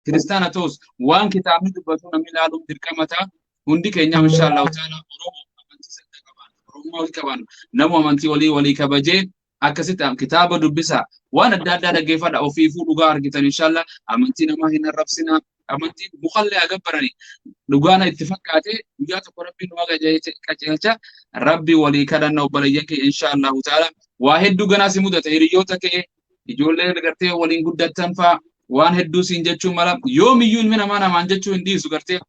Kiristaana ta'us waan kitaabni dubbatu namni ilaaluun dirqama ta'a. Hundi keenya insha Allahu ta'ala Oromoo amantii sadda qabaan, Oromummaa walii qabaan, namu amantii walii walii kabajee akkasitti kitaaba dubbisa, waan adda addaa dhaggeeffadha, ofiifuu dhugaa argitan inshallah. Amantii namaa hin arrabsina, amantii mukallee haa gabbarani, dhugaana itti fakkaate guyyaa tokko rabbiin nu qajeelcha. Rabbi walii kadhanna obboleeyyan kee insha Allahu ta'ala. Waa hedduu ganaa si mudata, hiriyoota kee ijoollee gartee waliin guddattan faa waan hedduu siin jechuu mala. Yoomiyyuu ilmi namaa namaan jechuu hin dhiisu, gartee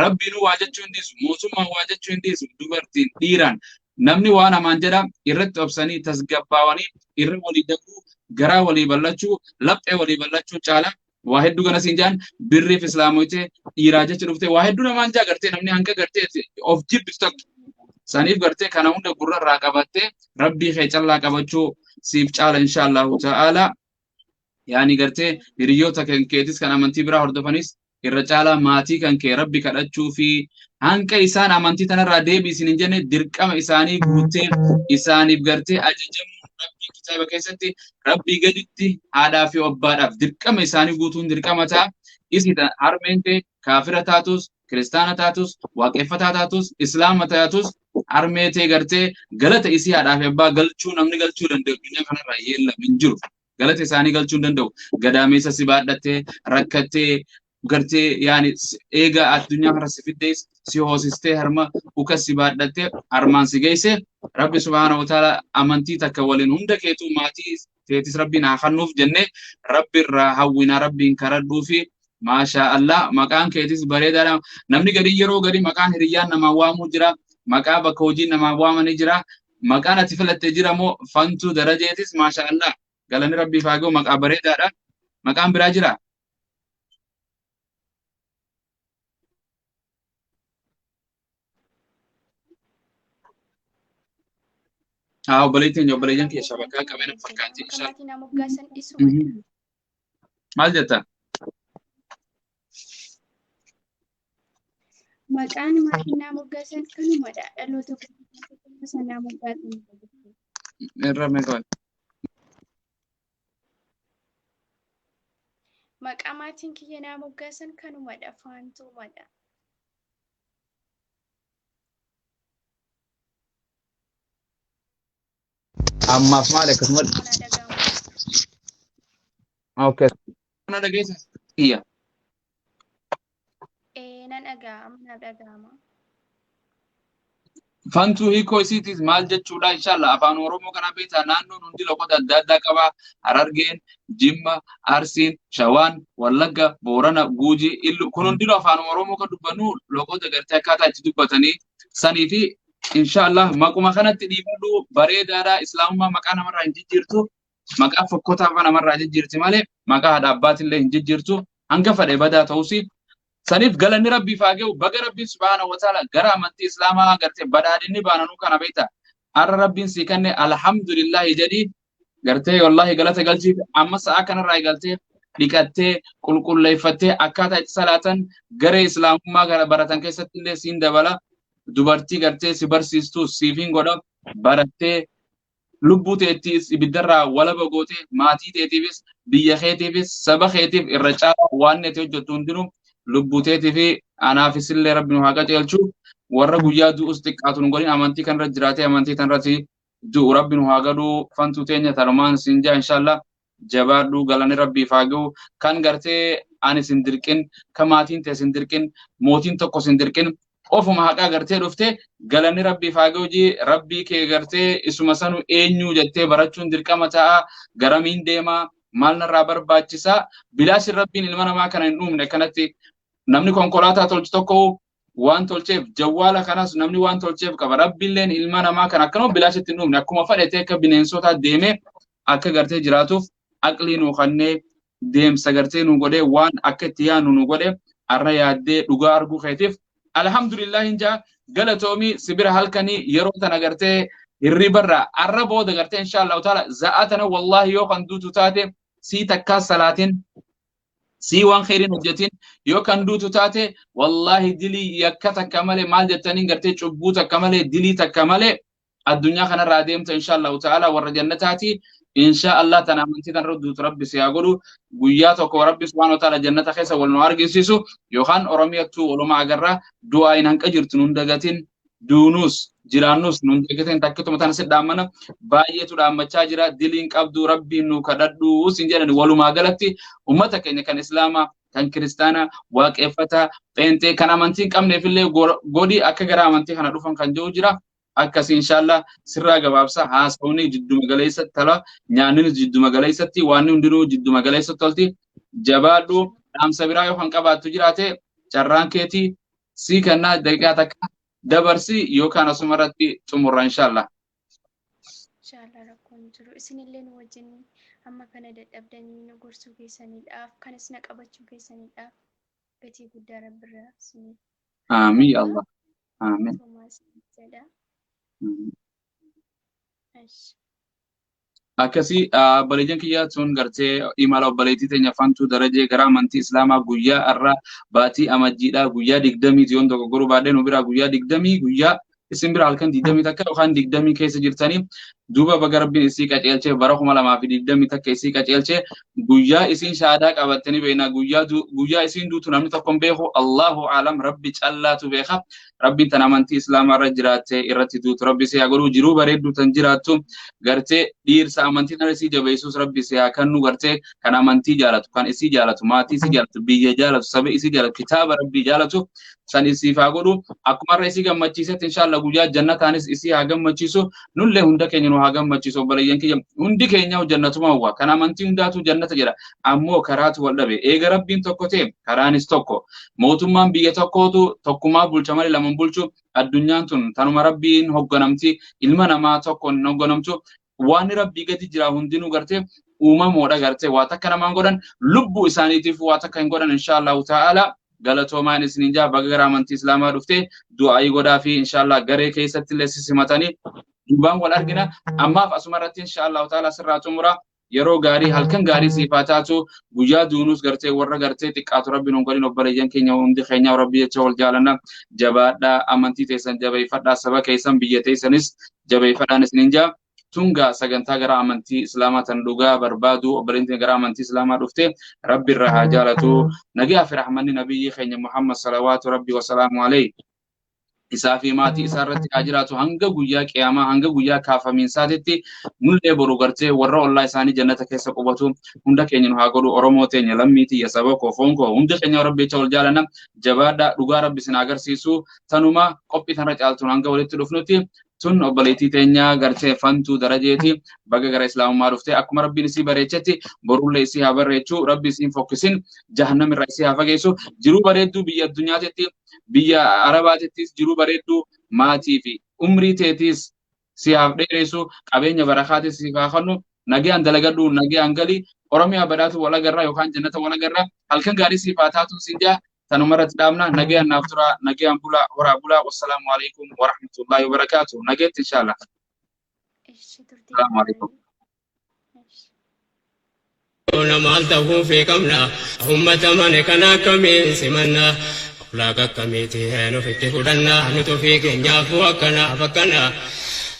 rabbiinuu waa jechuu hin dhiisu, mootummaan waa jechuu hin dhiisu, dubartiin dhiiraan namni waa namaan jedha. Irratti obsanii tasgabbaawanii irra walii dabruu, garaa walii bal'achuu, laphee walii bal'achuu caala. Waa hedduu gana siin jaan, birriif islaamoyte, dhiiraa jecha dhufte, waa hedduu namaan jaa gartee namni hanga gartee of jibbitu takka saniif gartee kana hunda gurra irraa qabattee rabbii kee callaa qabachuu siif caala insha Allahu ta'ala. Yaani gartee hiriyoota kan keetis kan amantii biraa hordofanis irra caalaa maatii kan kee rabbi kadhachuu fi hanqa isaan amantii tanarraa deebiisin hin jenne dirqama isaanii guuttee isaaniif gartee ajajamuu. Rabbii kitaaba keessatti rabbii gaditti haadhaa fi abbaadhaaf dirqama isaanii guutuun dirqama ta'a. Isi harmeen tee kaafira taatus, kiristaana taatus, waaqeffataa taatus, islaama taatus, harmee tee gartee galata isii haadhaa fi abbaa galchuu namni galchuu danda'u addunyaa kanarraa yeellam hin jiru. Galata isaanii galchuu hin danda'u. Gadaameessa si baadhattee rakkattee gartee yaani eega addunyaa kana si fiddees si hoosistee harma uka si baadhattee harmaan si geesse. Rabbi subhaanahu wa ta'ala amantii takka waliin hunda keetuu maatii teetis rabbiin haa kennuuf jennee rabbi irraa hawwinaa, rabbiin karadhuu fi maashaa Allah, maqaan keetis bareedaadha. Namni gadi yeroo gadi maqaan hiriyyaan namaa waamuu jira, maqaa bakka hojii namaa waamanii jira. Maqaan ati filatte jira moo? Fantuu Darajeetis maashaa Allah, galanni rabbiif haa ga'u, maqaa bareedaadha. Maqaan biraa jira? Haa, obboleettiin obboleeyyan kee shabakaa qabeen fakkaatti Akka inshallah. maatii naa moggaasan isumadha. Maal jetta? Maqaan maatiin naa moggaasan kanumadha. Dhaloota sanaa moggaasan. Irra meeqa? Maqaa maatiin kiyya naa moggaasan kanumadha. Faantuumadha. Ammaaf maal akkasuma? Mana dhaga'amu. Okay. Mana dhageessa kiyya. Ee, nan dhaga'a. Amma naaf dhaga'ama. Fantuu hiikoo isiitis maal jechuudha inshallah? Afaan Oromoo kana beektaa, naannoon hundi loqota adda addaa qaba. Harargeen, Jimma, Arsiin, Shawaan, Wallagga, Boorana, Guujii, Illu, kun hundinuu afaan Oromoo kan dubbannu loqota gartee akkaataa itti dubbatanii sanii fi inshallah maquma kanatti dhiifadhu, bareedaadha. Islaamummaa maqaa namarraa hin jijjiirtu, maqaa fokkotaa fa'aa namarraa jijjiirti malee maqaa haadha abbaatillee hin jijjiirtu hanga fedhe badaa ta'usi. Saniif galanni rabbiif haa ga'u. Baga rabbiin subhaanahu wa ta'ala gara amantii islaamaa gartee badhaadhinni baananuu kana beekta. Har'a rabbiin sii kenne, alhamdulillahi jedhii gartee wallahi galata galchiif. Amma sa'a kanarraa eegaltee dhiqattee qulqulleeffattee akkaataa itti salaatan garee islaamummaa gara baratan keessatti illee siin dabala, dubartii gartee si barsiistu siif hin godha. Barattee lubbuu teettiis ibiddarraa walaba gootee maatii teetiifis biyya keetiifis saba keetiif irra caalaa waan ati hojjettu hundinuu lubbuu teetii fi anaafis illee rabbi nu haa qajeelchu. Warra guyyaa du'us xiqqaatu nu godhin, amantii kanarra jiraatee amantii tanarratti du'u rabbi nu haa gadhuu. Fantuu teenya, tanumaan siin jaa inshallah, jabaadhu, galanni rabbiif haa ga'u. Kan gartee ani sin dirqin, kan maatiin tee sin dirqin, mootiin tokko sin dirqin, ofuma haqaa gartee dhufte, galanni rabbiif haa ga'u. Jii rabbii kee gartee isuma sanu eenyu jettee barachuun dirqama ta'a. Garamiin deemaa, maal narraa barbaachisaa? Bilaashin rabbiin ilma namaa kana hin uumne. Akkanatti namni konkolaataa tolchu tokko waan tolcheef, jawwaala kanas namni waan tolcheef qaba. Rabbiilleen ilma namaa kana akkanuma bilaashitti hin uumne. Akkuma fedhete akka bineensotaa deemee akka gartee jiraatuuf aqlii nuu kannee deemsa gartee nu godhee waan akka itti yaadnu nu godhe. Arra yaaddee dhugaa arguu keetiif alhamdulillah hin jaa, galatoomii. Sibira halkanii yeroo tana gartee hirribarraa arra booda gartee insha Allahu taala za'a tana wallahi yoo kan duutu taate, sii takkaa salaatin, sii waan khairin hojjetin yoo kan duutu taate, wallahi dilii yakka takka malee, maal jettaniin gartee cubbuu takka malee, dilii takka malee addunyaa kanarraa deemta insha Allahu ta'ala warra jannataati. Insha Allah tan amantii tan irra duutu Rabbi si haa godhu. Guyyaa tokko Rabbi subhaanahu wa ta'ala jannata keessa wal nu argisiisu yookaan Oromiyattuu walumaa agarra. Du'aa hin hanqa jirtu nun dagatin. Duunuus jiraannus nun dagatin. Takkituma tana si dhaammana, baay'eetu dhaammachaa jira. Diliin qabdu, Rabbiin nu kadhadhu sin jedhan. Walumaa galatti ummata keenya kan Islaamaa, kan Kiristaanaa, Waaqeffataa, Pheenxee, kan amantii hin qabneef illee godhi akka gara amantii kana dhufan kan jiru jira. Akkasii inshallah sirraa gabaabsa. Haasawni jidduma galeessatti tola, nyaanninis jidduma galeessatti, waan hundinuu jidduma galeessatti tolti. Jabaadhu. Dhaamsa biraa yoo kan qabaattu jiraate carraan keetii sii kennaa, daqiiqaa takka dabarsi yookaan asuma irratti xumurra inshallah. Inshallah rakkoon jiru. Isinillee nu wajjin amma kana dadhabdanii nu gorsuu keessaniidhaaf, kanas na qabachuu keessaniidhaaf gatii guddaa Rabbirraa isiniif Amiin ya Allah. Amiin. Toomaas jedha. Ashi. Akkasii obboleeyyan kiyya, tun gartee imala obboleettii teenya Fantuu Darajee gara amantii Islaamaa guyyaa har'a baatii Amajjiidha, guyyaa 20ti yoon dogoggoruu baadhee. Nu biraa guyyaa 20, guyyaa isin bira halkan 21 yookaan 20 keessa jirtanii. Duuba baga Rabbiin isii qaceelchee, bara 2021 isii qaceelchee. Guyyaa isiin shaadaa qabattanii beekna, guyyaa guyyaa isiin duutu namni tokko hin beeku. Allahu alam, Rabbi callaatu beeka. Rabbiin tan amantii Islaamaa irra jiraatte irratti duutu Rabbi si haa godhu. Jiruu bareedduu tan jiraattu gartee dhiirsa amantii tana isii jabeessus Rabbi si haa kennu. Gartee kan amantii jaalatu, kan isii jaalatu, maatii isii jaalatu, biyya jaalatu, saba isii jaalatu, kitaaba Rabbii jaalatu san isiif haa godhu. Akkuma irra isii gammachiisetti inshallah guyyaa jannataanis isii haa gammachiisu, nullee hunda keenya nu haa gammachiisu. Obboleeyyan kiyya, hundi keenya jannatuma hawwa. Kan amantii hundaatu jannata jedha, ammoo karaatu wal dhabe. Eega Rabbiin tokko ta'e karaanis tokko. Mootummaan biyya tokkootu tokkumaa bulcha malee lama hin bulchu. Addunyaan tun tanuma Rabbiin hogganamti, ilma namaa tokkoon hin hogganamtu. Waan Rabbii gadi jira hundinuu gartee uumamoodha. Gartee waa takka namaan godhan, lubbuu isaaniitiif waa takka hin godhan. Inshaallahu ta'ala galatoomaan isiniin jaa. Baga gara amantii Islaamaa dhuftee. Du'aayii godhaa fi inshallah garee keessatti illee sisimatanii duubaan wal argina. Ammaaf asuma irratti inshaallahu ta'ala sirraa xumura. Yeroo gaarii, halkan gaarii siif haa taatu. Guyyaa duunuus gartee warra gartee xiqqaatu Rabbi nuun godhin. Obboleeyyan keenya, hundi keenya Rabbi jecha wal jaalanna. Jabaadhaa, amantii teessan jabeeffadhaa, saba keessan, biyya teessanis jabeeffadhaan isiniin jaa. Tunga sagantaa gara amantii Islaamaa tan dhugaa barbaadu obboleettiin gara amantii Islaamaa dhufte Rabbi irraa haa jaalatu. Nagaa fi rahmanni nabiyyi keenya Muhammad salawaatu Rabbi wasalaamu alayhi isaa fi maatii isaa irratti haa jiraatu hanga guyyaa qiyaamaa, hanga guyyaa kaafamiinsaatitti. Nullee boru gartee warra ollaa isaanii jannata keessa qubatu hunda keenya nu haa godhu. Oromoo teenya, lammii tiyya, saba koo, foon koo, hundi keenya Rabbi jecha wal jaalanna. Jabaadha, dhugaa Rabbi isin agarsiisu. Tanuma qophii tanarra caaltuun hanga walitti dhufnutti. Tun obboleettii teenya gartee Fantuu Darajeeti. Baga gara Islaamummaa dhufte. Akkuma Rabbiin isii bareechetti borullee isii haa bareechu. Rabbi isiin fokkisin, jahannam irraa isii haa fageessu. Jiruu bareedduu biyya addunyaatitti, biyya Arabaatittis jiruu bareedduu, maatii fi umrii teetiis si haaf dheeressu, qabeenya barakaatis siif haa kennu. Nagayaan dalagadhu, nagayaan gali. Oromiyaa badhaatu wal agarraa yookaan jannata wal agarraa. Halkan gaarii siif haa taatu siin jaa. Tanuma irratti dhaabna. Nagayaan naaf tura, nagayaan bulaa, horaa bulaa. Wassalaamu alaikum warahmatullahi wabarakaatu. Nageetti inshallah. Ishi turtii Salaamu alaikum. Gaarii. Ishi. Maal ta'uufii qabna? Ummata mana kana akkamiin simanna? Akhlaaq akkamiitiin ofitti fudhanna? Nuti ofii keenyaafuu akkanaaf akkana.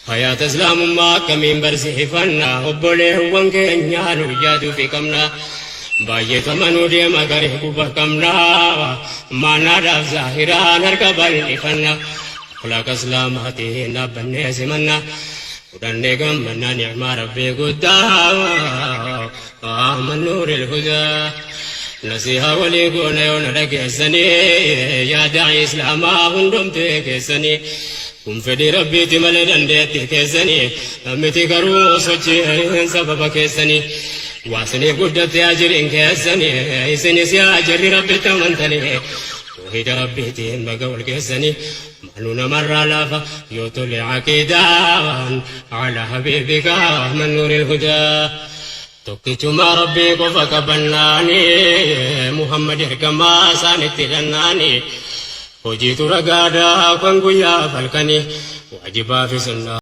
Hayaata Islaamummaa akkamiin barsiifanna? Obboleewwan keenyaa nu yaaduufii qabna. Baay'eetu amanuu deema, garee quba qabna. Maanaadhaaf zaahiraan harka bal'ifanna. Akhlaaqa Islaamaatiin dhaabbannee simanna. Fudhannee gammannaa ni'maa Rabbii guddaa. Ahmad Nuuril Hudaa. Nasihaa walii goona yoo na dhageessanii, yaada Islaamaa hundumtee keessanii. Kun fedhii Rabbiiti malee dandeettii keessanii miti, garuu sochiin sababa keessanii. Waasiniif guddatte ajiriin keessanii, isinis yaa jarri Rabbitti amantanii. Tawhiida Rabbiitiin baga wal geessanii. Maaluu namarraa laafa yoo tole aqiidaan? Ala habiibika Ahmad Nuuril Hudaa. Tokkichuma Rabbii qofa qabannaani, Muhammad ergamaa isaanitti hidhannaani. Hojiitu ragaadhaa kan guyyaa falkanii, waajibaa fi sunnaa.